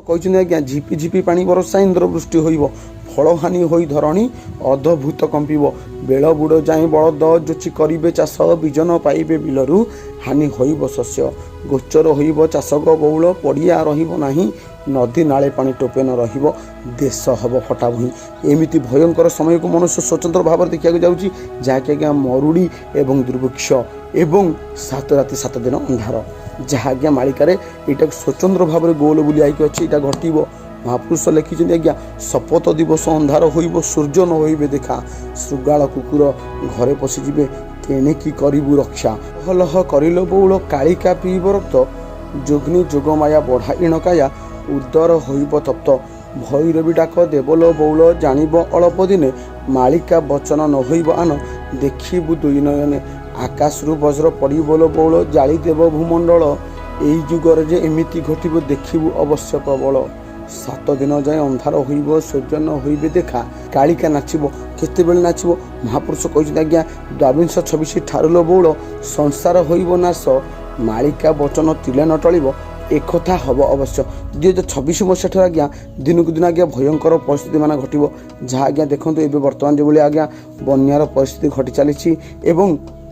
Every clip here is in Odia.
କହିଛନ୍ତି ଆଜ୍ଞା, ଝିପି ଝିପି ପାଣି ବର୍ଷା, ଇନ୍ଦ୍ରବୃଷ୍ଟି ହୋଇବ, ଫଳହାନି ହୋଇ ଧରଣୀ ଅଦ୍ଭୁତ କମ୍ପିବ। ବେଳ ବୁଡ଼ ଯାଏଁ ବଳଦ ଯୋଚି କରିବେ ଚାଷ, ବିଜନ ପାଇବେ ବିଲରୁ, ହାନି ହୋଇବ ଶସ୍ୟ। ଗୋଚର ହୋଇବ ଚାଷକ ବଉଳ, ପଡ଼ିଆ ରହିବ ନାହିଁ, ନଦୀ ନାଳେ ପାଣି ଟୋପେ ନ ରହିବ, ଦେଶ ହେବ ଫଟା ଭୂଇଁ। ଏମିତି ଭୟଙ୍କର ସମୟକୁ ମନୁଷ୍ୟ ସ୍ୱତନ୍ତ୍ର ଭାବରେ ଦେଖିବାକୁ ଯାଉଛି, ଯାହାକି ଆଜ୍ଞା ମରୁଡ଼ି ଏବଂ ଦୁର୍ଭିକ୍ଷ ଏବଂ 7 ରାତି 7 ଦିନ ଅନ୍ଧାର, ଯାହା ଆଜ୍ଞା ମାଳିକାରେ ଏଇଟାକୁ ସ୍ୱତନ୍ତ୍ର ଭାବରେ ଗୋଲ ବୁଲିଆ ହେଇକି ଅଛି। ଏଇଟା ଘଟିବ। ମହାପୁରୁଷ ଲେଖିଛନ୍ତି ଆଜ୍ଞା, ସପତ ଦିବସ ଅନ୍ଧାର ହୋଇବ, ସୂର୍ଯ୍ୟ ନ ହୋଇବେ ଦେଖା, ଶୃଗାଳ କୁକୁର ଘରେ ପଶିଯିବେ, ତେଣିକି କରିବୁ ରକ୍ଷା। ଲହ କରିଲ ବଉଳ, କାଳିକା ପିଇବ ରକ୍ତ, ଯୋଗିନୀ ଯୋଗମାୟା ବଢ଼ାଇଣ କାୟା, ଉଦର ହୋଇବ ତପ୍ତ। ଭୈରବୀ ଡାକ ଦେବଲ ବଉଳ, ଜାଣିବ ଅଳପ ଦିନେ, ମାଳିକା ବଚନ ନ ହୋଇବ ଆନ, ଦେଖିବୁ ଦୁଇ ନୟନେ। ଆକାଶରୁ ବଜ୍ର ପଡ଼ିବ ଲୋ ବଉଳ, ଜାଳିଦେବ ଭୂମଣ୍ଡଳ, ଏଇ ଯୁଗରେ ଯେ ଏମିତି ଘଟିବ, ଦେଖିବୁ ଅବଶ୍ୟ ପ୍ରବଳ। 7 ଦିନ ଯାଏଁ ଅନ୍ଧାର ହୋଇବ, ସୂର୍ଯ୍ୟ ନ ହୋଇବେ ଦେଖା, କାଳିକା ନାଚିବ। କେତେବେଳେ ନାଚିବ? ମହାପୁରୁଷ କହିଛନ୍ତି ଆଜ୍ଞା, ଦ୍ୱାବିଂଶ ଛବିଶ ଠାରୁ ଲୋ ବଉଳ ସଂସାର ହୋଇବ ନାଶ, ମାଳିକା ବଚନ ତିଲେ ନ ଟଳିବ, ଏକଥା ହେବ ଅବଶ୍ୟ। 2026 ମସିହା ଠାରୁ ଆଜ୍ଞା ଦିନକୁ ଦିନ ଆଜ୍ଞା ଭୟଙ୍କର ପରିସ୍ଥିତି ମାନ ଘଟିବ, ଯାହା ଆଜ୍ଞା ଦେଖନ୍ତୁ, ଏବେ ବର୍ତ୍ତମାନ ଯେଉଁଭଳି ଆଜ୍ଞା ବନ୍ୟାର ପରିସ୍ଥିତି ଘଟି ଚାଲିଛି ଏବଂ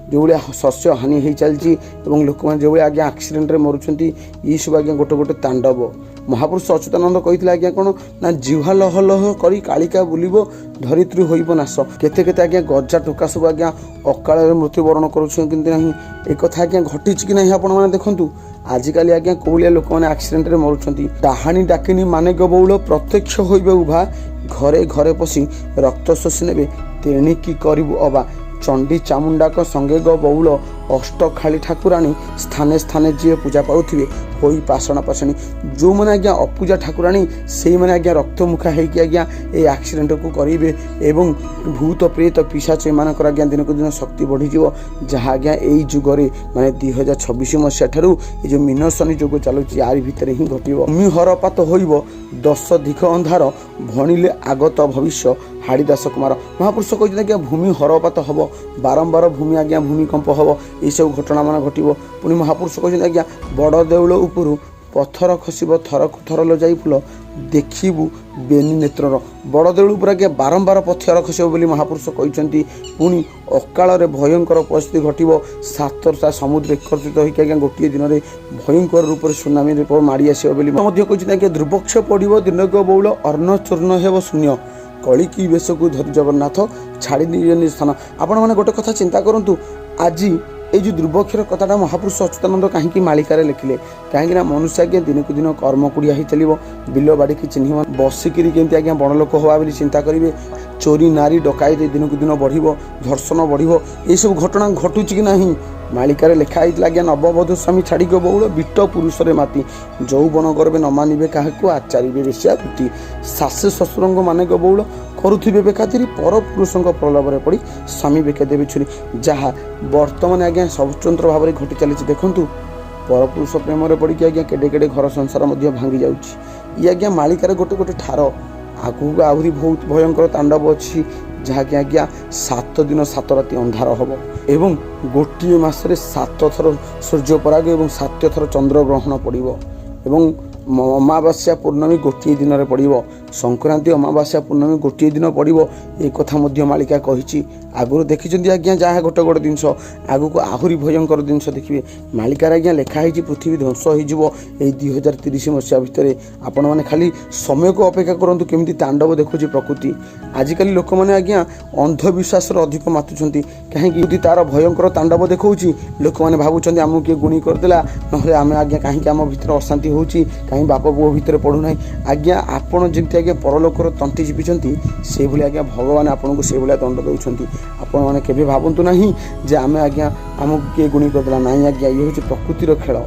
ଯେଉଁଭଳିଆ ଶସ୍ୟ ହାନି ହେଇ ଚାଲିଛି ଏବଂ ଲୋକମାନେ ଯେଉଁଭଳିଆ ଆଜ୍ଞା ଆକ୍ସିଡେଣ୍ଟରେ ମରୁଛନ୍ତି, ଏସବୁ ଆଜ୍ଞା ଗୋଟେ ଗୋଟେ ତାଣ୍ଡବ। ମହାପୁରୁଷ ଅଚ୍ୟୁତାନନ୍ଦ କହିଥିଲେ ଆଜ୍ଞା କ'ଣ ନା, ଜିହ୍ୱା ଲହ ଲହ କରି କାଳିକା ବୁଲିବ, ଧରିତ୍ରୀ ହୋଇବ ନାଶ। କେତେ କେତେ ଆଜ୍ଞା ଗଜା ଟୋକା ସବୁ ଆଜ୍ଞା ଅକାଳରେ ମୃତ୍ୟୁବରଣ କରୁଛନ୍ତି ନାହିଁ? ଏକଥା ଆଜ୍ଞା ଘଟିଛି କି ନାହିଁ, ଆପଣମାନେ ଦେଖନ୍ତୁ। ଆଜିକାଲି ଆଜ୍ଞା କୋଉଭଳିଆ ଲୋକମାନେ ଆକ୍ସିଡେଣ୍ଟରେ ମରୁଛନ୍ତି। ଡାହାଣୀ ଡାକିନୀ ମାନେ ବଉଳ ପ୍ରତ୍ୟକ୍ଷ ହୋଇବେ ଉଭା, ଘରେ ଘରେ ପଶି ରକ୍ତ ଶୋଷି ନେବେ, ତେଣିକି କରିବୁ ଅବା। ଚଣ୍ଡୀ ଚାମୁଣ୍ଡାକ ସଙ୍ଗେ ଗ ବଉଳ ଅଷ୍ଟଖାଳି ଠାକୁରାଣୀ, ସ୍ଥାନେ ସ୍ଥାନେ ଯିଏ ପୂଜା ପାଉଥିବେ ହୋଇ ପାଷଣ ପାଷାଣୀ। ଯେଉଁମାନେ ଆଜ୍ଞା ଅପୂଜା ଠାକୁରାଣୀ, ସେଇମାନେ ଆଜ୍ଞା ରକ୍ତମୁଖା ହେଇକି ଆଜ୍ଞା ଏଇ ଆକ୍ସିଡେଣ୍ଟକୁ କରିବେ ଏବଂ ଭୂତ ପ୍ରେତ ପିଶାଚ ଏମାନଙ୍କର ଆଜ୍ଞା ଦିନକୁ ଦିନ ଶକ୍ତି ବଢ଼ିଯିବ, ଯାହା ଆଜ୍ଞା ଏଇ ଯୁଗରେ, ମାନେ 2026 ମସିହା ଠାରୁ ଏ ଯେଉଁ ମୀନ ଶନି ଯୋଗ ଚାଲୁଛି, ୟାରି ଭିତରେ ହିଁ ଘଟିବ। ଭୂମି ହରପାତ ହୋଇବ, ଦଶ ଦିଗ ଅନ୍ଧାର, ଭଣିଲେ ଆଗତ ଭବିଷ୍ୟ ହାଡ଼ିଦାସ କୁମାର। ମହାପୁରୁଷ କହିଛନ୍ତି ଆଜ୍ଞା, ଭୂମି ହରପାତ ହେବ, ବାରମ୍ବାର ଭୂମି ଆଜ୍ଞା ଭୂମିକମ୍ପ ହେବ, ଏଇସବୁ ଘଟଣାମାନ ଘଟିବ। ପୁଣି ମହାପୁରୁଷ କହିଛନ୍ତି ଆଜ୍ଞା, ବଡ଼ ଦେଉଳ ଉପରୁ ପଥର ଖସିବ ଥରକୁ ଥର ଯାଇ ଫୁଲ, ଦେଖିବୁ ବେନି ନେତ୍ରର। ବଡ଼ ଦେଉଳ ଉପରେ ଆଜ୍ଞା ବାରମ୍ବାର ପଥର ଖସିବ ବୋଲି ମହାପୁରୁଷ କହିଛନ୍ତି। ପୁଣି ଅକାଳରେ ଭୟଙ୍କର ପରିସ୍ଥିତି ଘଟିବ। ସାତଟା ସମୁଦ୍ର ଏକତ୍ରିତ ହୋଇକି ଆଜ୍ଞା ଗୋଟିଏ ଦିନରେ ଭୟଙ୍କର ରୂପରେ ସୁନାମି ରୂପ ମାଡ଼ି ଆସିବ ବୋଲି ମଧ୍ୟ କହିଛନ୍ତି ଆଜ୍ଞା। ଦୁର୍ଭିକ୍ଷ ପଡ଼ିବ ଦିନକ ବଉଳ, ଅନ୍ନ ଚୂର୍ଣ୍ଣ ହେବ ଶୂନ୍ୟ, କଳିକି ବେଶକୁ ଧରି ଜଗନ୍ନାଥ ଛାଡ଼ି ନିଜ ସ୍ଥାନ। ଆପଣମାନେ ଗୋଟେ କଥା ଚିନ୍ତା କରନ୍ତୁ, ଆଜି ଏଇ ଯେଉଁ ଦୁର୍ଭିକ୍ଷର କଥାଟା ମହାପୁରୁଷ ଅଚ୍ୟୁତାନନ୍ଦ କାହିଁକି ମାଳିକାରେ ଲେଖିଲେ? କାହିଁକି ନା ମନୁଷ୍ୟ ଆଜ୍ଞା ଦିନକୁ ଦିନ କର୍ମ କୁଡ଼ିଆ ହେଇ ଚାଲିବ, ବିଲ ବାଡ଼ିକି ଚିହ୍ନିବ, ବସିକିରି କେମିତି ଆଜ୍ଞା ବଡ଼ ଲୋକ ହେବା ବୋଲି ଚିନ୍ତା କରିବେ। ଚୋରି, ନାରୀ, ଡକାୟତି ଦିନକୁ ଦିନ ବଢ଼ିବ, ଧର୍ଷଣ ବଢ଼ିବ। ଏସବୁ ଘଟଣା ଘଟୁଛି କି ନାହିଁ? ମାଳିକାରେ ଲେଖା ହେଇଥିଲା ଆଜ୍ଞା, ନବବଧୂ ସ୍ୱାମୀ ଛାଡ଼ିକ ବଉଳ ବିଟ ପୁରୁଷରେ ମାତି, ଯୌବନ ଗର୍ବେ ନ ମାନିବେ କାହାକୁ, ଆଚାରିବେ ବେଶ୍ୟା ବୃତ୍ତି, ଶାଶୁ ଶ୍ୱଶୁରଙ୍କ ମାନେକ ବଉଳ କରୁଥିବେ ବେଖାତିରି, ପର ପୁରୁଷଙ୍କ ପ୍ରଲୋଭରେ ପଡ଼ି ସ୍ୱାମୀ ବେକେ ଦେବେ ଛୁରୀ, ଯାହା ବର୍ତ୍ତମାନ ଆଜ୍ଞା ସ୍ୱତନ୍ତ୍ର ଭାବରେ ଘଟି ଚାଲିଛି। ଦେଖନ୍ତୁ, ପରପୁରୁଷ ପ୍ରେମରେ ପଡ଼ିକି ଆଜ୍ଞା କେଡ଼େ କେଡ଼େ ଘର ସଂସାର ମଧ୍ୟ ଭାଙ୍ଗି ଯାଉଛି। ଇଏ ଆଜ୍ଞା ମାଳିକାରେ ଗୋଟେ ଗୋଟେ ଠାର। ଆଗକୁ ଆହୁରି ବହୁତ ଭୟଙ୍କର ତାଣ୍ଡବ ଅଛି, ଯାହାକି ଆଜ୍ଞା 7 ଦିନ 7 ରାତି ଅନ୍ଧାର ହେବ ଏବଂ ଗୋଟିଏ ମାସରେ ସାତ ଥର ସୂର୍ଯ୍ୟପରାଗ ଏବଂ 7 ଥର ଚନ୍ଦ୍ରଗ୍ରହଣ ପଡ଼ିବ ଏବଂ ଅମାବାସ୍ୟା ପୂର୍ଣ୍ଣମୀ ଗୋଟିଏ ଦିନରେ ପଡ଼ିବ। ସଂକ୍ରାନ୍ତି, ଅମାବାସ୍ୟା, ପୂର୍ଣ୍ଣମୀ ଗୋଟିଏ ଦିନ ପଡ଼ିବ, ଏ କଥା ମଧ୍ୟ ମାଳିକା କହିଛି। ଆଗରୁ ଦେଖିଛନ୍ତି ଆଜ୍ଞା ଯାହା ଗୋଟେ ଗୋଟେ ଜିନିଷ, ଆଗକୁ ଆହୁରି ଭୟଙ୍କର ଜିନିଷ ଦେଖିବେ। ମାଳିକାରେ ଆଜ୍ଞା ଲେଖା ହେଇଛି, ପୃଥିବୀ ଧ୍ୱଂସ ହେଇଯିବ ଏଇ 2030 ମସିହା ଭିତରେ। ଆପଣମାନେ ଖାଲି ସମୟକୁ ଅପେକ୍ଷା କରନ୍ତୁ, କେମିତି ତାଣ୍ଡବ ଦେଖୁଛି ପ୍ରକୃତି। ଆଜିକାଲି ଲୋକମାନେ ଆଜ୍ଞା ଅନ୍ଧବିଶ୍ୱାସରେ ଅଧିକ ମାତୁଛନ୍ତି। କାହିଁକି? ଯଦି ତାର ଭୟଙ୍କର ତାଣ୍ଡବ ଦେଖାଉଛି, ଲୋକମାନେ ଭାବୁଛନ୍ତି ଆମକୁ କିଏ ଗୁଣି କରିଦେଲା, ନହେଲେ ଆମେ ଆଜ୍ଞା କାହିଁକି ଆମ ଭିତରେ ଅଶାନ୍ତି ହେଉଛି, କାହିଁ ବାପ ପୁଅ ଭିତରେ ପଡ଼ୁନାହିଁ। ଆଜ୍ଞା, ଆପଣ ଯେମିତି ଆଜ୍ଞା ପରଲୋକର ତଣ୍ଟି ଚିପିଛନ୍ତି, ସେଇଭଳି ଆଜ୍ଞା ଭଗବାନ ଆପଣଙ୍କୁ ସେଇଭଳିଆ ଦଣ୍ଡ ଦେଉଛନ୍ତି। ଆପଣମାନେ କେବେ ଭାବନ୍ତୁ ନାହିଁ ଯେ ଆମେ ଆଜ୍ଞା ଆମକୁ କିଏ ଗୁଣି କରିଦେଲା। ନାହିଁ ଆଜ୍ଞା, ଇଏ ହେଉଛି ପ୍ରକୃତିର ଖେଳ।